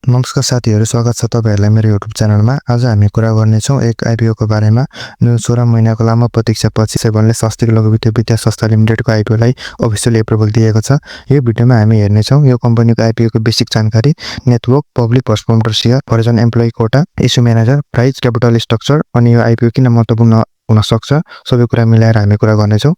नमस्कार साथीहरु, स्वागत छ तपाईहरुलाई मेरो YouTube च्यानलमा। आज हामी कुरा गर्नेछौं एक IPO को बारेमा। 16 महिनाको लामो प्रतीक्षापछि सेबनले स्वस्तिक लघु वित्तीय संस्था लिमिटेडको IPO लाई अफिसियल एप्रुभल दिएको छ। यो भिडियोमा हामी हेर्नेछौं यो कम्पनीको IPO को बेसिक जानकारी, नेटवर्क, पब्लिक पर्सपेक्टिभ शेयर, हरिजन employee quota, issue manager, price, capital structure अनि यो IPO किन महत्त्वपूर्ण हुन सक्छ, सबै कुरा मिलाएर हामी कुरा गर्नेछौं।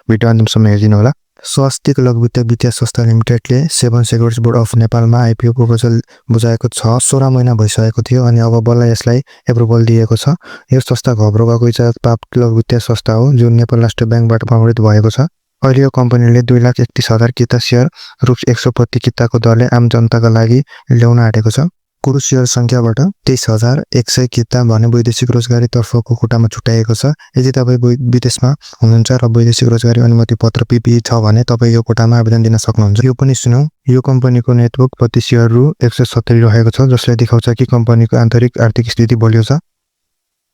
भिडियो अन्तिमसम्म हेरिदिनु होला। स्वस्तिक लघु वित्तीय संस्था लिमिटेडले सेभन सेक्युरिटिज बोर्ड अफ नेपालमा IPO प्रपोजल बुझाएको छ। 16 महिना भइसकेको थियो अनि अब बल्ल यसलाई एप्रुभल दिएको छ। यो संस्था घब्रोगाको इजाजत प्राप्त लघु वित्तीय संस्था हो जुन नेपाल राष्ट्रिय बैंकबाट प्रमाणित भएको छ। अहिले यो कम्पनीले 2,31,000 किता शेयर रुपैयाँ 100 प्रति किताको दरले आम जनताका लागि ल्याउन आँटेको छ। कुल शेयर संख्याबाट 23,100 किता भने वैदेशिक रोजगारी तर्फको कोटामा छुट्याएको छ। यदि तपाई विदेशमा हुनुहुन्छ र वैदेशिक रोजगारी अनुमति पत्र PPE छ भने तपाई यो कोटामा आवेदन दिन सक्नुहुन्छ। यो पनि सुनौ, यो कम्पनीको नेटवर्क प्रति शेयर रु 170 रहेको छ, जसले देखाउँछ कि कम्पनीको आन्तरिक आर्थिक स्थिति बलियो छ।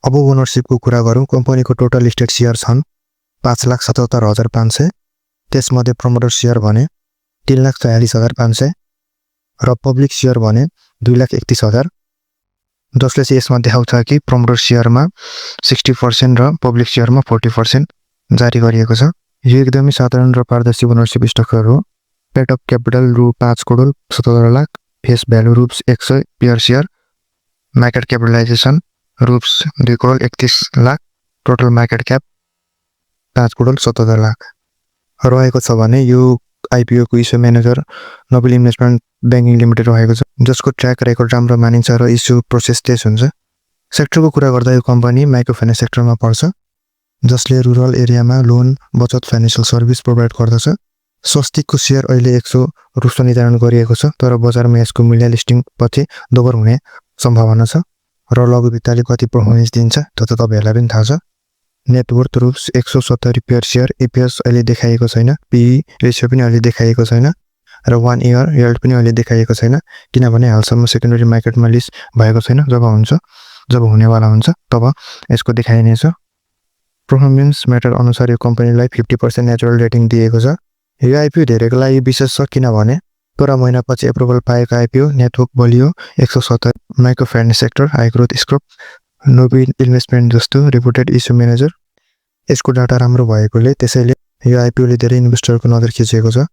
अब ओनरशिपको कुरा गरौँ। कम्पनीको टोटल लिस्टेड शेयर छन् 5,77,500, त्यसमध्ये प्रमोटर शेयर भने 3,46,500 र पब्लिक शेयर भने 2,31,000, जसले चाहिँ यसमा देखाउँछ कि प्रमोटर शेयरमा 60% र पब्लिक शेयरमा 40% जारी गरिएको छ। यो एकदमै साधारण र पारदर्शी ओनरशिप स्ट्रक्चर हो। पेड अफ क्यापिटल रु 5 करोड 77 लाख, फेस भ्यालु रु 100 पेयर शेयर, मार्केट क्यापिटलाइजेसन रु 2 crore 31 lakh, total market cap 5 crore 77 lakh रहेको छ भने यो IPO को issue manager Nobel investment banking limited रहेको छ, जसको ट्र्याक रेकर्ड राम्रो मानिन्छ र इस्यु प्रोसेस तेज हुन्छ। सेक्टरको कुरा गर्दा यो कम्पनी माइक्रो फाइनेन्स सेक्टरमा पर्छ, जसले रुरल एरियामा लोन, बचत, फाइनेन्शियल सर्भिस प्रोभाइड गर्दछ। स्वस्तिकको शेयर अहिले 100 रुपैयाँ निर्धारण गरिएको छ, तर बजारमा यसको मूल्य लिस्टिङ पछि दोब्बर हुने सम्भावना छ र लघु वित्तले कति पर्फर्मेन्स दिन्छ त्यो त तपाईहरुलाई पनि थाहा छ। नेटवर्थ रु 170 पेयर शेयर, EPS अहिले देखाइएको छैन, PE रेशियो पनि अहिले देखाइएको छैन र 1 इयर यिल्ड पनि अहिले देखाइएको छैन, किनभने हालसम्म सेकेन्डरी मार्केटमा लिस्ट भएको छैन। जब हुनेवाला हुन्छ तब यसको देखाइनेछ। पर्फर्मेन्स मेटर अनुसार यो कम्पनीलाई 50% नेचुरल रेटिङ दिएको छ। यो IPO धेरैको लागि विशेष छ, किनभने 13 महिनापछि एप्रुभल पाएको IPO, नेटवर्क बलियो, 170 micro finance sector, high growth scope, Nobel investment जस्तो रिपोर्टेड इस्यु म्यानेजर, यसको डाटा राम्रो भएकोले त्यसैले यो IPO ले धेरै इन्भेस्टरको नजर खिचेको छ।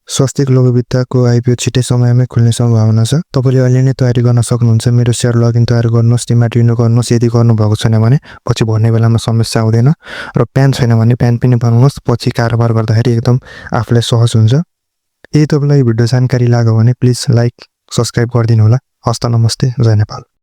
स्वस्तिक लघु वित्तको IPO छिटै समयमै खुल्ने सम्भावना छ। तपाईले अहिले नै तयारी गर्न सक्नुहुन्छ। मेरो शेयर लगइन तयार गर्नुहोस्, डिम्याट रिन्यू गर्नुहोस्। यदि गर्नुभएको छैन भने पछि भर्ने बेलामा समस्या आउँदैन र प्यान छैन भने प्यान पनि बनाउनुहोस्, पछि कारोबार गर्दाखेरि एकदम आफूलाई सहज हुन्छ। यदि तपाईलाई भिडियो जानकारी लाग्यो भने प्लिज लाइक, सब्स्क्राइब गरिदिनु होला। हस्त नमस्ते, जय नेपाल।